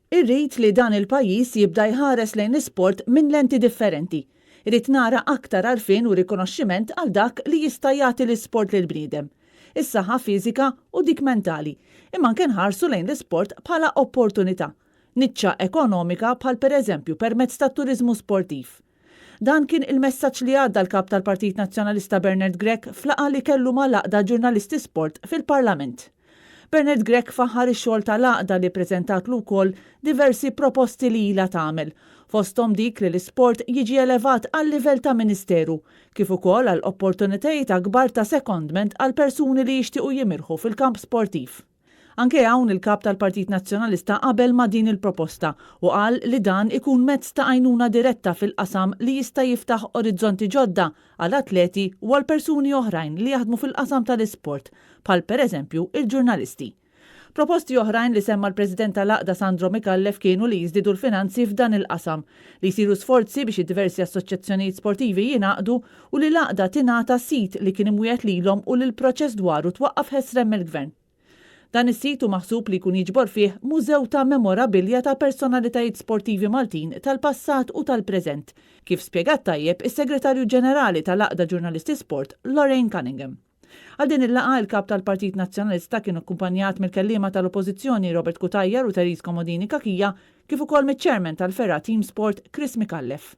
Irrid li dan il-pajjiż jibda jħares lejn l-isport minn lenti differenti. Irrid nara aktar għarfien u rikonoxximent għal dak li jista' jagħti l-isport lill-bniedem. Is-saħħa fiżika u dik mentali. Imma anke nħarsu lejn l-isport bħala opportunità. Niċċa ekonomika bħal pereżempju permezz tat-turiżmu sportiv. Dan kien il-messaġġ li għadda l-Kap tal-Partit Nazzjonalista Bernard Grech f'laqgħa li kellu mal-Għaqda Ġurnalisti Sport fil-Parlament. Bernard Grech faħħar ix-xogħol tal-għaqda li ppreżentatlu wkoll diversi proposti li ilha tagħmel, fosthom dik li l-isport jiġi elevat għal livell ta' Ministeru, kif ukoll għal opportunitajiet akbar ta' secondment għal persuni li jixtiequ jimirħu fil-kamp sportiv. Anke hawn il-Kap tal-Partit Nazzjonalista qabel ma' din il-proposta u qal li dan ikun mezz ta' għajnuna diretta fil-qasam li jista' jiftaħ orizzonti ġodda għal atleti u għal persuni oħrajn li jaħdmu fil-qasam tal-isport, bħal pereżempju il-ġurnalisti. Proposti oħrajn li semma l-President tal-Għaqda Sandro Micallef kienu li jiżdiedu l-finanzi f'dan il-qasam, li jsiru sforzi biex id-diversi assoċjazzjonijiet sportivi jingħaqdu u li l-għaqda tingħata sit li kien imwiegħed lilhom u li l-proċess dwaru twaqqaf ħesrem mill-Gvern. Dan is-sit hu maħsub li jkun jiġbor fih mużew ta' memorabilja ta' personalitajiet sportivi Maltin tal-passat u tal-preżent, kif spjegat tajjeb is-Segretarju Ġenerali tal-Għaqda Ġurnalisti Sport, Lorraine Cunningham. Għal din il-laqgħa, il-Kap tal-Partit Nazzjonalista kien akkumpanjat mill-kelliema tal-Oppożizzjoni Robert Cutajar u Therese Comodini Cachia, kif ukoll miċ-Chairman tal-Fergħa Team Sport Chris Micallef.